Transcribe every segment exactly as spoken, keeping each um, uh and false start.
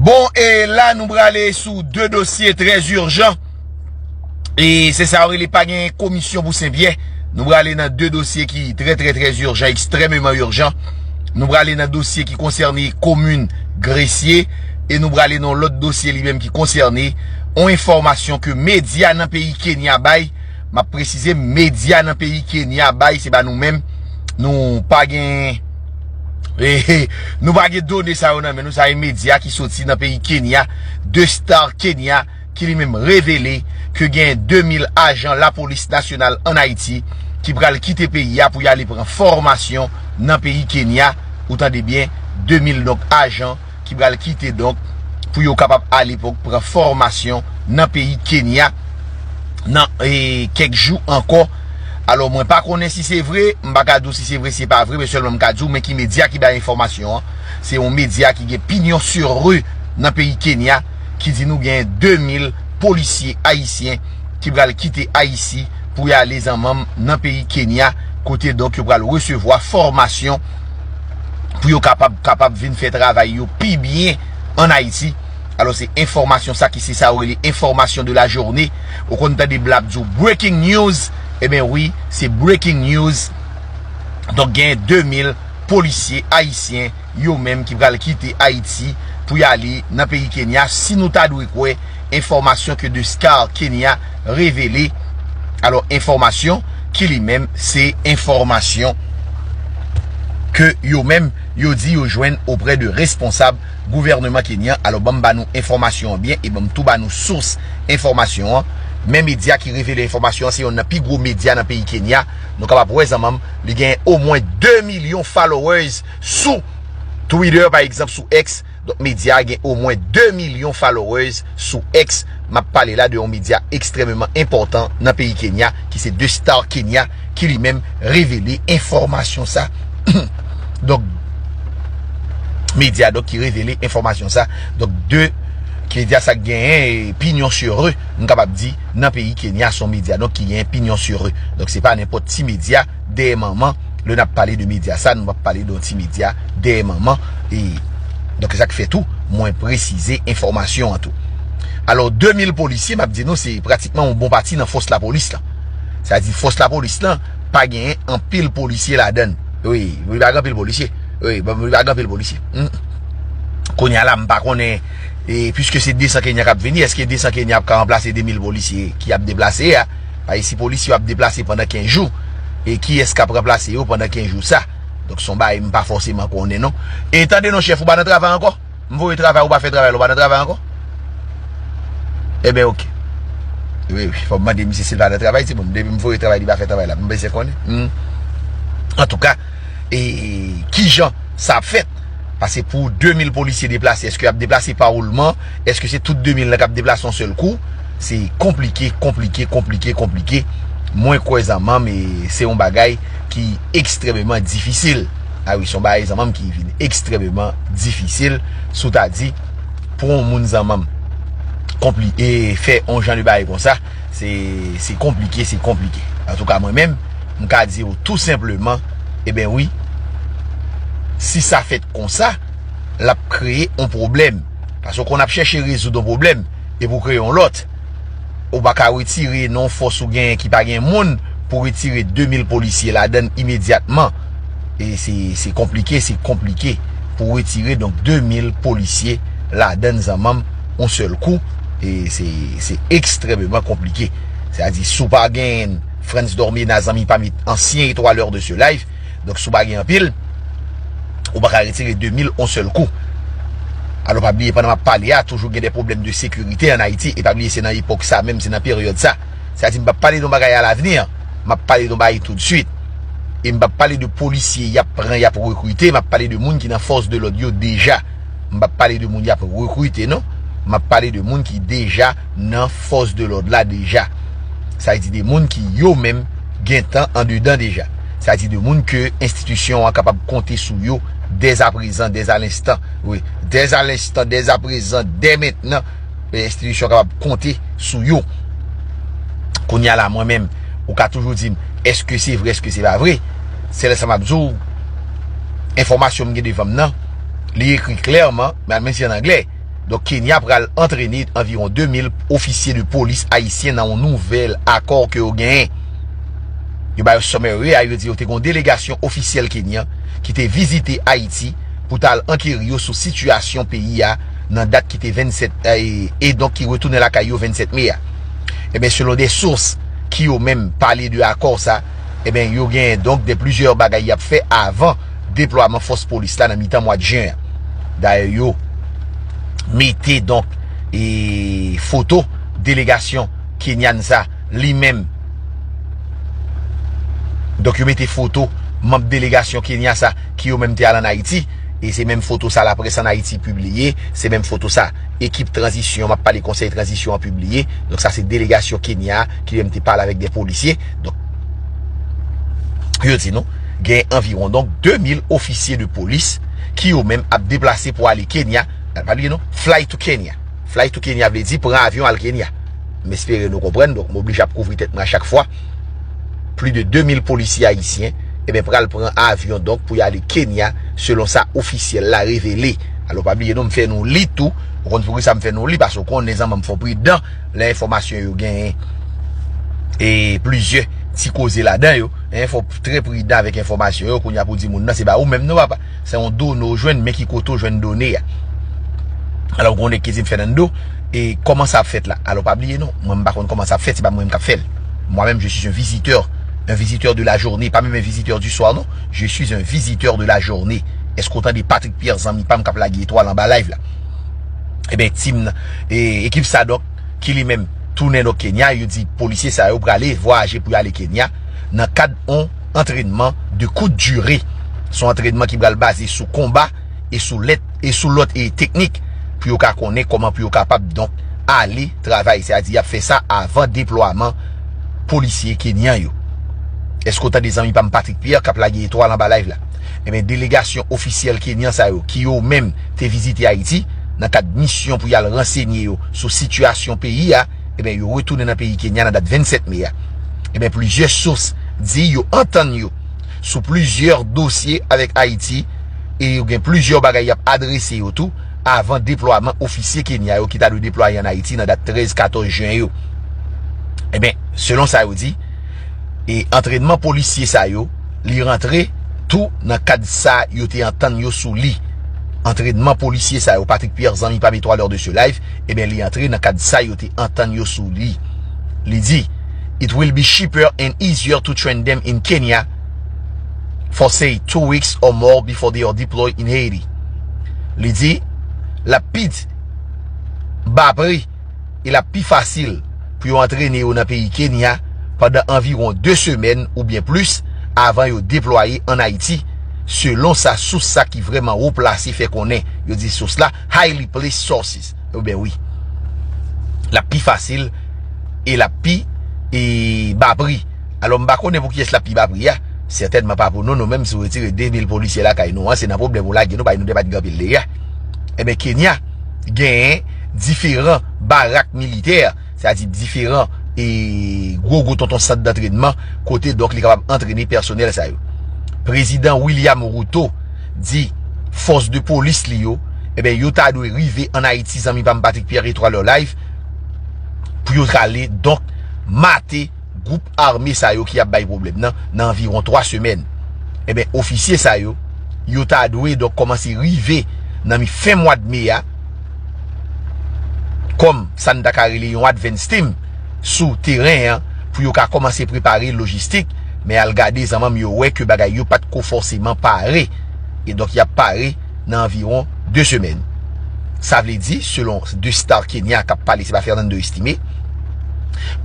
Bon, e la nou prale sou de dosye trè ijan. E se sa yo rele pa gen komisyon pou Senpyè. Nou prale nan de dosye ki trè, trè, trè ijan, ekstrèmeman ijan. Nou prale nan dosye ki konsène komin Gresye. E nou prale nan lòt dosye li menm ki konsène yon enfòmasyon ke medya nan peyi Kenya bay. M ap presize, medya nan peyi Kenya bay, se pa nou menm. Nou pa gen, nou pa gen done sa yo nan men nou. Sa e medya ki soti nan peyi Kenya, The Star Kenya, ki li menm revele ke gen de mil ajan lapolis nasyonal ann Ayiti ki pral kite peyi a pou y ale pran fòmasyon nan peyi Kenya. Ou tande byen, de mil donk ajan ki pral kite donk pou yo kapab ale pou pran fòmasyon nan peyi Kenya nan, e, kèk jou ankò. Alò, mwen pa konnen si se vre, m pa ka di w si se vre, si se pa vre, men sèlman m ka di w, men ki medya ki bay enfòmasyon an. Se yon medya ki gen pignon sur rue nan peyi Kenya, ki di nou gen de mil polisye ayisyen ki pral kite Ayiti pou y ale zanmanm nan peyi Kenya, kote donk yo pral resevwa fòmasyon pou yo kapab, kapab vin fè travay yo pi byen ann Ayiti. Alò, se enfòmasyon sa ki se sa yo rele enfòmasyon de la journée. Ou konn tande bla ap di w breaking news. Ebyen wi, se breaking news. Donk, gen de mil polisye ayisyen yo menm ki pral kite Ayiti pou y ale nan peyi Kenya. Si nou ta dwe kwè enfòmasyon ke The Star Kenya revele, alò, enfòmasyon ki li menm se enfòmasyon ke yo menm yo di yo jwenn oprè de responsab gouvènman kenyan. Alò, ban m ba nou enfòmasyon an byen e ban m tou ba nou sous enfòmasyon an. Men medya ki revele enfòmasyon an se yonn nan pi gwo medya nan peyi Kenya. Nou kapab wè zanmanm, li gen omwen de milyon followers sou Twitter, pa egzanp, sou X. Donk, medya a gen omwen de milyon followers sou X. M ap pale la de yon medya ekstrèmeman enpòtan nan peyi Kenya, ki se The Star Kenya, ki li menm revele enfòmasyon sa. Donk, medya donk ki revele enfòmasyon sa. Donk, de ki medya sa k genyen, e, pignon sur rue, m kapab di, nan peyi Kenya, se yon medya donk ki genyen pignon sur rue. Donk, se pa nenpòt ti medya dèyè manman. Lè n ap pale de medya sa, nou p ap pale de yon ti medya dèyè manman. E, donk, se sa k fè tou, mwen presize enfòmasyon an tou. Alò, de mil polisye, m ap di nou, se pratikman yon bon pati nan fòs lapolis lan. Sa di fòs lapolis lan pa genyen anpil polisye ladan l. Wi, li pa gen anpil polisye. Wi, bon, li pa gen anpil polisye. Hmm. Kounye a la, m pa konnen, e, piske se de san Kenya k ap vini, èske de san Kenya ap ka ranplase de mil polisye ki ap deplase a? Paske si polisye yo ap deplase pandan kenz jou, e kiyès k ap ranplase yo pandan kenz jou sa? Donk, se yon bagay m pa fòseman konnen, non. E tande non, chèf, ou pa nan travay ankò? M voye travay, ou pa fè travay la, ou pa nan travay ankò? Ebyen, oke. Wi, wi, fò m mande misye si l pa nan travay, timoun. Depi m voye travay, li pa fè travay la. M bezwen konnen. Hmm. Antouka, e kijan sa ap fèt? Paske pou de mil polisye deplase, èske y ap deplase pa woulman? Èske se tout de mil lan k ap deplase yon sèl kou? Se konplike, konplike, konplike, konplike. Mwen kwè zanmanm, e se yon bagay ki ekstrèmeman difisil. A wi, se yon bagay zanmanm ki vin ekstrèmeman difisil. Si w ta di, pou yon moun zanmanm konpli-, e fè yon jan de bagay konsa, se, se konplike, se konplike. Antouka, mwen menm, m ka di w tou senpleman, ebyen wi, si sa fèt konsa, l ap kreye yon pwoblèm. Paske w konn ap chèche rezoud yon pwoblèm, epi w kreye yon lòt. Ou pa ka retire nan yon fòs ou genyen ki pa gen moun pou retire de mil polisye ladan l imedyatman. E se, se konplike, se konplike pou retire, donk, de mil polisye ladan l zanmanm yon sèl kou. E se, se ekstrèmeman konplike. Sètadi, si w pa genyen Frantz Dormena, zanmi pa m, ansyen etwalè de ce live, donk, si w pa gen anpil, ou pa ka retire de mil yon sèl kou. Alò, pa bliye, pandan m ap pale a, toujou gen de pwoblèm de sekirite ann Ayiti, e pa bliye, se nan epòk sa menm, se nan peryòd sa. Sètadi, m p ap pale de yon bagay alavni, m ap pale de yon bagay toudswit. E m p ap pale de polisye y ap pran, y ap rekrite, m ap pale de moun ki nan fòs de lòd yo deja. M p ap pale de moun y ap rekrite, non. M ap pale de moun ki deja nan fòs de lòd la deja. Sa vle di de moun ki yo menm gentan andedan deja. Sa vle di de moun ke enstitisyon an kapab konte sou yo dèzaprézan, dèzalenstan. Wi, dèzalenstan, dèzaprézan, dè mentnan, e, enstitisyon an kapab konte sou yo. Kounye a la, mwen menm, ou ka toujou di m, èske se vre, èske se pa vre? Sèl sa m ap di w, enfòmasyon m gen devan m nan, li ekri klèman, men, men se an anglè. Donk, Kenya pral antrene anviwon de mil ofisye de polis ayisyen nan yon nouvèl akò ke yo genyen. Yo ba yo summary a, yo di yo te gen yon delegasyon ofisyèl kenyan ki te vizite Ayiti pou t al ankeri yo sou sitiyasyon peyi a nan dat ki te vennsèt, e, e donk ki retounen lakay yo vennsèt me a. Ebyen, selon de sources ki yo menm pale de akò sa, ebyen, yo genyen donk de plizyè bagay y ap fè avan deplwaman fòs polis la nan mitan mwa jen an. Dayè, yo mete donk, e, foto delegasyon kenyan sa li menm. Donk, yo mete foto manm delegasyon Kenya sa ki yo menm te al ann Ayiti. E se menm foto sa laprès ann Ayiti pibliye. Se menm foto sa ekip tranzisyon, m ap pale konsèy tranzisyon an pibliye. Donk, sa se delegasyon Kenya ki menm te pale avèk de polisye. Donk, yo di nou, gen anviwon, donk, de mil ofisye de polis ki yo menm ap deplase pou ale Kenya. Pa bliye non, fly to Kenya. Fly to Kenya vle di pran avyon al Kenya. M espere nou konprann, donk m oblije ap kouvri tèt mwen a chak fwa. Plis de de mil polisye ayisyen, ebyen, pral pran avyon, donk, pou y ale Kenya, selon sa ofisyèl la revele. Alò, pa bliye non, m fè nou li tou. Ou konn poukisa m fè nou li, paske ou konnen zanmi m fò pridan lè enfòmasyon yo genyen, e, plizyè ti koze ladan yo. Hein, fò w trè pridan avèk enfòmasyon yo. Kounye a pou di moun nan, se pa ou menm non, papa. Se yon done w jwenn, men ki kote w jwenn done a. Alò, ou konnen Kezim Fernando, e kòman sa ap fèt la? Alò, pa bliye non, mwen m pa konn kòman sa ap fèt, se pa mwen menm k ap fè l. Moi-même, je suis un visiteur, un visiteur de la journée, pas même un visiteur du soir, non. Je suis un visiteur de la journée. Èske w tande Patrick Pierre, zanmi pa m, k ap lage etwal anba live la? Ebyen, tim nan, e, ekip sa, donk, ki li menm tounen, donk, Kenya, yo di polisye sa yo prale vwayaje pou y ale Kenya nan kad yon antrènman de kout dire. Se yon antrènman ki pral baze sou konba e sou lèt, e sou lòt, e, teknik pou yo ka konnen kòman pou yo kapab, donk, ale travay. Sètadi, y ap fè sa avan deplwaman polisye kenyan yo. Èske w tande zanmi pa m Patrick Pierre k ap lage etwal anba live la? Ebyen, delegasyon ofisyèl kenyan sa yo, ki yo menm te vizite Ayiti nan kad misyon pou y al ransenye yo sou sitiyasyon peyi a, ebyen, yo retounen nan peyi Kenya nan dat vennsèt me a. Ebyen, plizyè sous di yo antann yo sou plizyè dosye avèk Ayiti, e yo gen plizyè bagay y ap adrese yo tou avan deplwaman ofisye Kenya yo ki ta dwe deplwaye ann Ayiti nan dat trèz, katòz jen yo. Ebyen, selon sa yo di, e antrènman polisye sa yo, li rantre tou nan kad sa yo te antann yo sou li. Antrènman polisye sa yo, Patrick Pierre, zanmi pa m, etwalè de ce live, ebyen, li antre nan kad sa yo te antann yo sou li. Li di, "It will be cheaper and easier to train them in Kenya for, say, two weeks or more before they are deployed in Haiti." Li di, l ap pi ba pri e l ap pi fasil pou yo antrene yo nan peyi Kenya pandan anviwon de semèn oubyen plis avan yo deplwaye ann Ayiti, selon sa sous sa ki vrèman wo plase fè konnen. Yo di sous la, highly placed sources. Ebyen wi. L ap pi fasil e l ap pi, e, ba pri. Alò, m pa konnen pou kiyès l ap pi ba pri a. Sètènman pa pou nou, nou menm, si w retire de mil polisye lakay nou an, se nan pwoblèm ou lage nou, paske nou te pa t gen anpil deja. Ebyen, Kenya genyen diferan barak militè, sètadi diferan, e, gwo gwo tonton sant dantrènman, kote, donk, li kapab antrene pèsonèl sa yo. Prezidan William Ruto di fòs de polis li yo, ebyen, yo ta dwe rive ann Ayiti, zanmi pa m Patrick Pierre Etoile Live, pou yo t ale, donk, mate gwoup ame sa yo ki ap bay pwoblèm nan, nan anviwon twa semèn. Ebyen, ofisye sa yo, yo ta dwe, donk, kòmanse rive nan mi fen mwa d me a, kòm sa n ta ka rele yon advance team sou teren an, pou yo ka kòmanse prepare lojistik, men al gade zanmanm yo wè ke bagay yo pa t ko fòseman pare. E donk, y ap pare nan anviwon de semèn. Sa vle di, selon The Star Kenya k ap pale, se pa Fernando Estimé,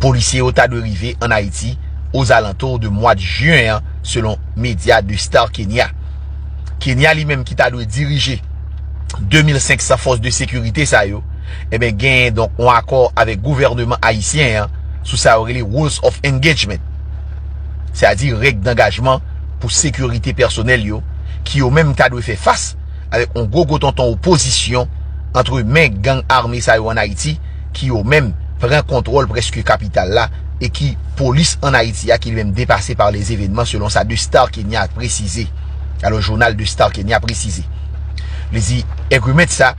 polisye yo ta dwe rive ann Ayiti ozalantou de mwa jen an, selon medya The Star Kenya. Kenya li menm ki ta dwe dirije de mil senk san fòs de sekirite sa yo, ebyen, genyen donk yon akò avèk gouvènman ayisyen an sou sa yo rele Rules of Engagement, sètadi règ dangajman pou sekirite pèsonèl yo, ki yo menm ta dwe fè fas avèk yon gwo gwo tonton opozisyon antre men gang ame sa yo ann Ayiti, ki yo menm pran kontwòl prèske kapital la, e ki polis ann Ayiti a ki li menm depase pa lèzevènman, selon sa The Star Kenya presize. Alò, jounal The Star Kenya presize. Li di, agreement sa,